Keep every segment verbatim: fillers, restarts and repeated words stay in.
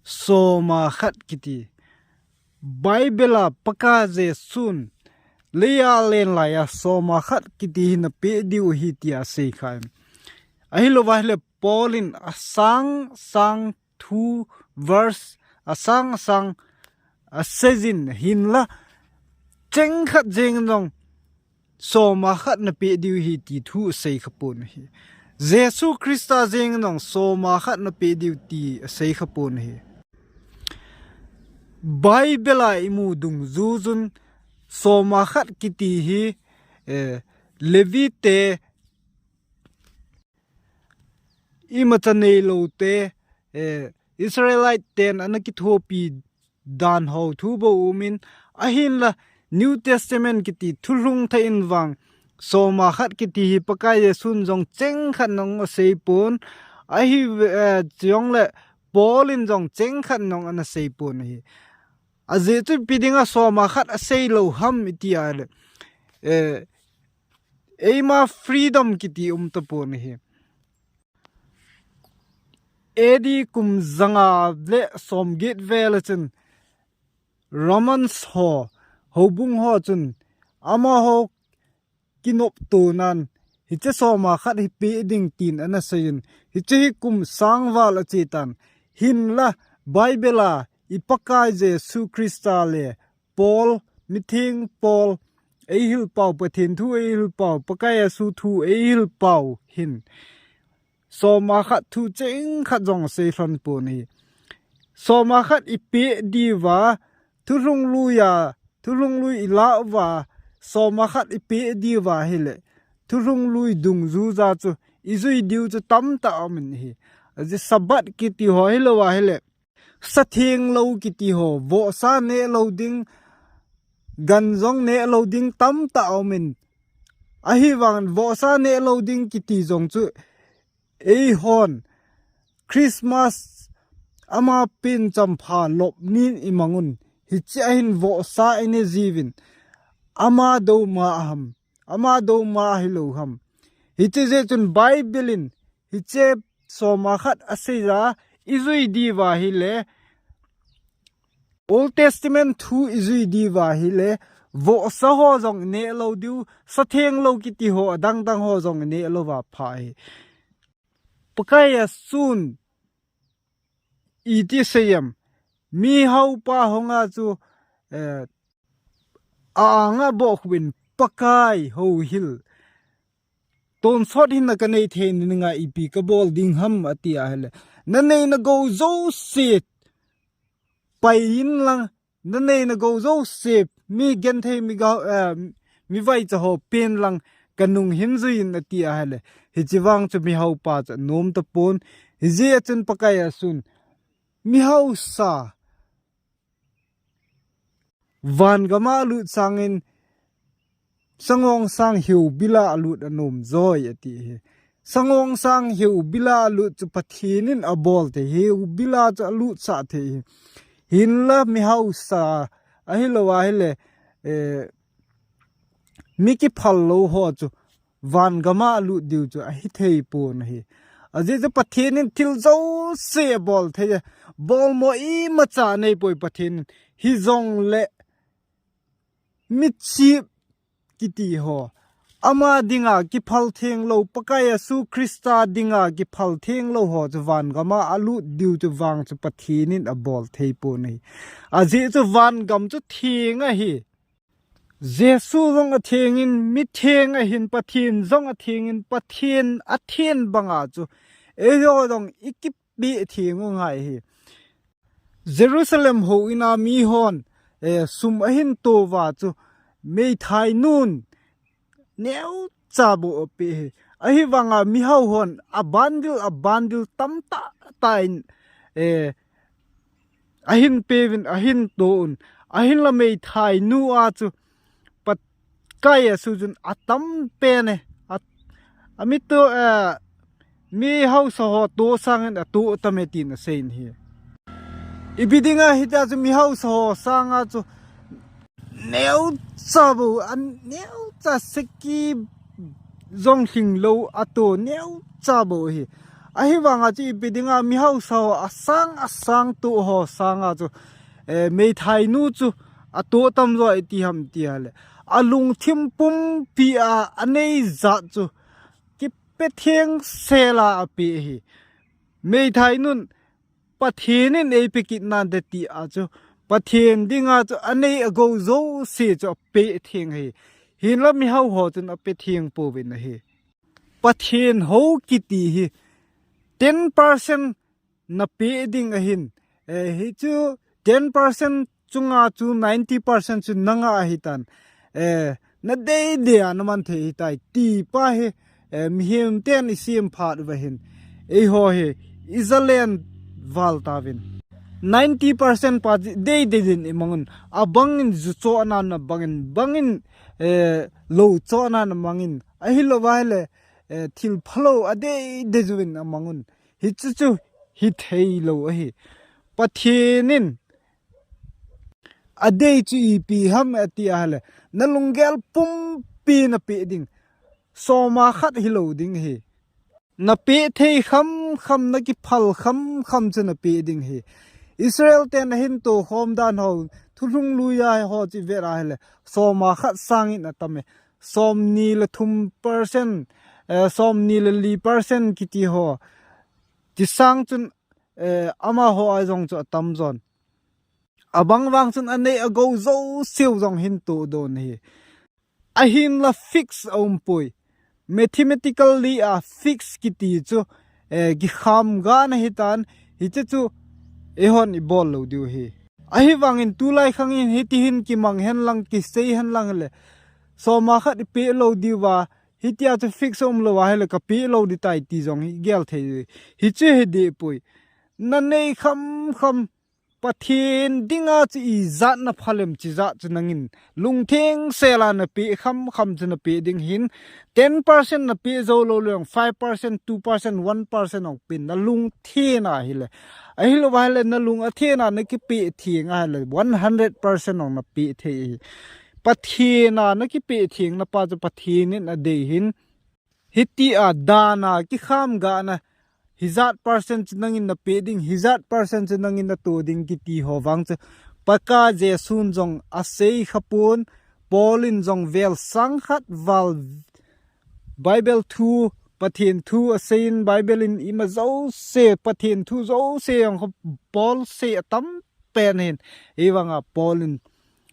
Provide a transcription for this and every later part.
soma khat kiti. Bible a Pakai Jesun leiya alen laiya soma khat kiti hi napeh diu ahi tia asei kha in. Ahilouva ahile Paul in asang sang thu verse asang sang aseijin hinla cheng khat jeng jong soma khat napeh diu ahi ti thu asei khapon ahi. Jesu Christa jeng jong soma khat napeh diu ti asei khapon ahi. Bible a imu dungjuijun soma khat kiti hi, eh, Levi te, imacha neilou te, eh, Israelite ten ana kithopi dan ho thu bou umin, ahinla New Testament kiti thulhung thah in vang soma khat kiti hi Pakai Jesun jong cheng khat nong asei pon, ahi, eh, chong le Paul in jong cheng khat nong ana sei pon ahi. Ajeh chu ipi dinga soma khat asei lou ham iti ahile, eh, eima freedom kiti um tapon ahi. A D kum janga le somget vel a chun Romans ho, houbung ho chun amaho kinoptonan hiche soma khat hi peh ding tin ana seiyin, hiche hi kum sang val ache tan, hinla Bible a i Pakai Jesu Christa le Paul, mitheng Paul, eihil pau, Pathen thu eihil pau, Pakai Jesu thu eihil pau hin soma khat thu cheng khat jong asei lhon pon ahi. Soma khat ipeh diuva, thulhung lui a, thulhung lui ilah uva, soma khat ipeh diuva ahile, thulhung lui dungjuija chu ijui diu chu tamtah aumin ahi. Ajeh Sabbath kiti ho hilouva ahile, sa thenglou kiti ho, vohsa nehlou ding, gan jong nehlou ding tamtah aumin. Ahivangin vohsa nehlou ding kiti jong chu eihon Christmas ama pen champha lop nin imangun, hiche a hin vohsa ine jiuvin, ama douma aham, ama douma ahilou ham. Hiche jeh chun Bible in hiche soma khat aseiya ijui diuva ahile, Old Testament thu ijui diuva ahile, vohsa ho jong inehlou diu, sa thenglou kiti ho adangdang ho jong inehlouva pha ahi. Pakai Jesun iti asei em? Mihaopa hung a chu, eh, a-anga bohkhup in Pakai houhil. Tonsot hinna kanei thei ninga ipi kabol ding ham ati ahile, nanei nagou jouse pai inlang, nanei nagou jouse, mi genthei, mi gao, eh, mi vaicha ho pen lang kanung hin juiyin ati ahile, hiche vang chu mihaopa chu anom tapon. Hijeh a chun Pakai Jesun mihaosa van gam a alut sangin, sangongsang hiubil a alut anom joi ati ahi. Sangongsang hiubil a alut chu Pathen in abol thei, hiubil a chu alutsah thei ahi. Hinla mihaosa ahilouva ahile, eh, mi kiphal lou ho chu van gam a alut diu chu ahithei pon ahi. Ajeh chu Pathen in thil jouse abol thei, bolmo imacha aneipoi Pathen in. Hijongle michip kiti ho, ama dinga kiphal thenglou, Pakai Jesu Christa dinga kiphal thenglou ho chu van gam a alut diu chu vang chu Pathen in abol thei pon ahi. Ajeh chu van gam chu theng ahi. Jesu jong athengin, mitheng ahin, Pathen jong athengin, Pathen athen banga chu eiho jong ikipeh theng u ngai ahi. Jerusalem houin a mihon, eh, sum ahin touva chu meithai nun neocha bou apeh ahi. Ahivanga mihao hon a bundle, a bundle tamtah tah in, eh, ahin peuvin, ahin touvin, ahinla meithai nu a chu Pakai Jesu chun atam pen e, a, amito, eh, mihaosa ho to sangin ato tam e tin aseiyin ahi. Ipi dinga hitia chu mihaosa ho sanga chu neocha bou, a neocha seki jong lhinglou ato neocha bou ahi. Ahivanga chu ipi dinga mi hausa ho asang asang tu ho sanga chu, eh, meithai nu chu ato tamjo iti ham tia le, alungthim pumpi a anei jat chu kipetheng sela ape hi. Meithai nun Pathen in eipe kit nante tia chu Pathen dinga chu anei agou jouse chu ape theng hi. Hinla mi hau ho chun ape theng pouvin ahi. Pathen ho kiti hi ten percent nape ding ahin, eh, hichu ten percent chunga chu ninety percent chu nanga ahitan. Eh, nadei dei a naman thei hitai ti pa hi, eh, mihem ten isem phat uva hin, eiho hi ijalen val tauvin. Ninety percent pa dei dei din imangun, abangin ju chohna na bangin, bangin, eh, lou chohna na mangin, ahilouva le, eh, thil phalou adei dei juvin amangun. Hichu chu hithei lou ahi. Pathen in adei chu ipi ham ati ahile, nalunggel pumpi nape ding. Soma khat hilou ding hi. Nape thei kham kham, nakiphal kham kham chu nape ding hi. Israel ten ahin tokhom dan ho, thulhung lui a ho chu ivet ahile, soma khat sangin atam e. Somni le thum percent, eh, somni le li percent kiti ho. Ti sang chun, eh, amaho a jong chu atam jon. Abang vang chun anei agou jouseu jong hin to don hi. Ahinla fix aumpoi. Mathematically a fix kiti chu, eh, kikham gana hitan, hichu chu eihon ibol lou diu hi. Ahivangin tulai khangin hiti hin kimang henlang, kisei henlang le, soma khat ipe lou diuva, hitia chu fix umlou ahile kape lou ding tai ti jong hi gel thei. Hichu hi dipoi. Nanei kham kham, Pathen dinga chu ijat naphalem chijat chu nangin lungtheng sela nape kham kham chu nape ding hin, ten percent nape jou lou leng, five percent, two percent, one percent ong pen nalung thena hile. Ahilouva hile nalung athena nakipe theng ahile, one hundred percent ong nape thei hi. Pathen a nakipe theng napa chu Pathen in adei hin, hitia dan a kikham gana, hijat percent chu nangin nape ding, hijat percent chu nangin nato ding kiti ho vang chu Pakai Jesun jong asei khapon, Paul in jong vel sang khat val Bible thu, Pathen thu aseiyin, Bible in ima jouse, Pathen thu jouse jong kho Paul sei atam pen hin. Hivanga Paul in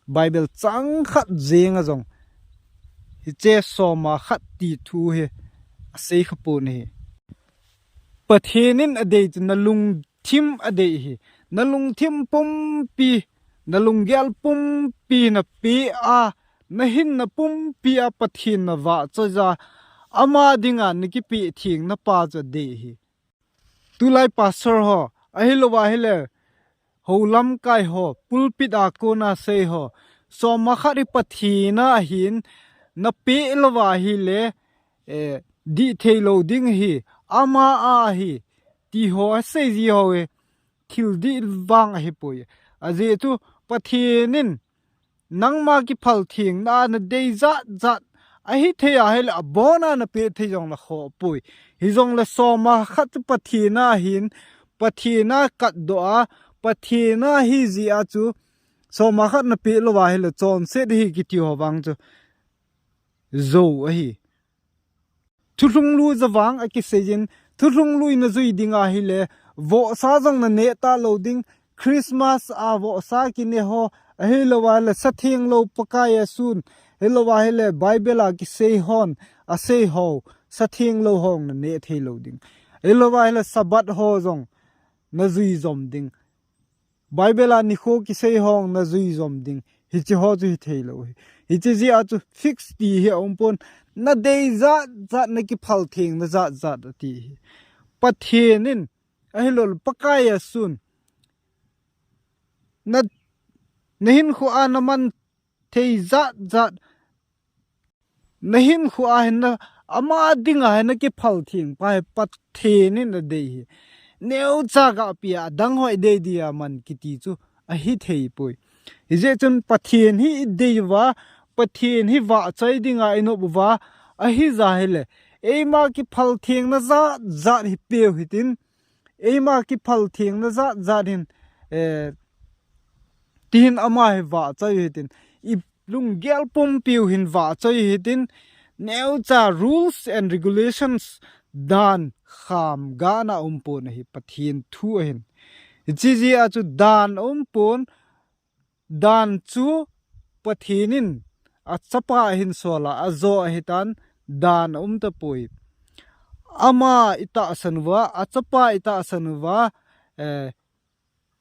Bible chang khat jenga jong hiche soma khat ti thu hi asei khapon hi. Pathen in adei chu nalungthim adei hi. Nalungthim pumpi, nalunggel pumpi nape a, nahinna pumpi a Pathen navahchoi a, ama dinga nakipe theng napa chu adei hi. Tulai pastor ho, ahilouva hile, houlamkai ho, pulpit a kona sei ho, soma khat hi Pathen a ahin, nape louva hile, eh, dih thei lou ding hi, ama a ahi, ti ho asei ji ho hi, thil dih vang ahipoi. Ajeh chu Pathen in nangma kiphal thengna a nadei jat jat ahithei ahile abona nape thei jong nakhoh poi. Hijongle soma khat chu Pathen a ahin, Pathen a katdoh a, Pathen a ahi jeh a chu soma khat nape louva hile chonset hi kiti ho vang chu jou ahi. Thulhung lui ja vang akiseiyin, thulhung lui najui ding ahile, vohsa jong naneh talou ding, Christmas a vohsa kine ho, ahilouva le satheng lou Pakai asun, hilouva hile Bible a kisei hon, asei ho, satheng lou ho naneh thei lou ding. Hilouva hile Sabbath ho jong najui jom ding. Bible a nikho kisei ho najui jom ding. Hiche ho chu hithei lou hi. Hiche jeh a chu fix ti hi aumpon, nadei jat jat nakiphal thengna jat jat ati hi. Pathen in, ahilou le Pakai asun. Na, nahinkho a naman thei jat jat, nahinkho a hin na, ama dinga hin nakiphal theng pa hi Pathen in adei hi. Neocha gahpi a, adang ho idei dia man kiti chu ahithei poi. Hijeh chun Pathen hi idei uva, Pathen hi vahchoi dinga inop uva, ahija hile, eima kiphal thengna jat jat hi peu hitin, eima kiphal thengna jat jat hin, eh, tihin ama hi vahchoi u hitin, i lunggel pumpiu hin vahchoi u hitin, neocha rules and regulations dan kham gana umpon ahi Pathen thu ahin. Hiche jeh a chu dan umpon, dan chu Pathen in achapa ahin sol a, ajo ahitan dan aum tapoi. Ama itahsan uva, achapa itahsan uva, eh,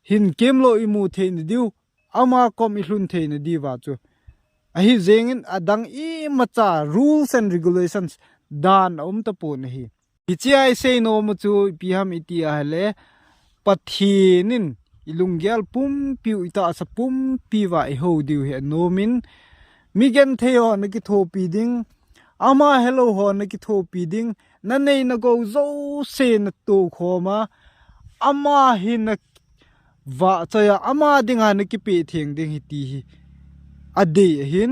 hin kemlou imu theina diu, ama kom ilhun theina diuva chu. Ahi jengin adang imacha rules and regulations dan aum tapon ahi. Hichea isei nom u chu ipi ham iti ahile, Pathen in ilunggel pumpiu, itahsa pumpiuva ihou diu hi anomin, mi genthei ho nakithopi ding, ama helou ho nakithopi ding, nanei nagou jouse natoh khom a, ama hi navahchoi a, ama dinga nakipeh theng ding ahi ti hi adei ahin.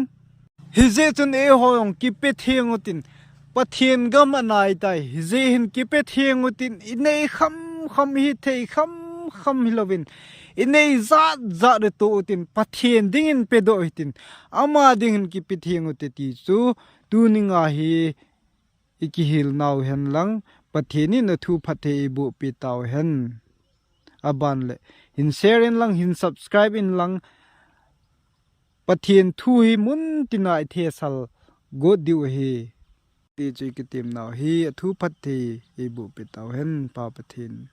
Hijeh chun eiho jong kipe theng utin, Pathen gam anaitai. Hijeh hin kipe theng utin, inei kham kham, ihithei kham kham hilouvin, inei jat jat u toh utin, Pathen dingin pedoh hitin, ama dingin kipe theng ute ti chu tuninga hi ikihil nau hen lang, Pathen in athu phatthei eiboh peh tau hen. Aban le, hin share in lang, hin subscribe in lang, Pathen thu hi muntina ithesal got diu ahi. Ti chu ikitem nau hi athu phatthei eiboh peh tau hen, Pa Pathen.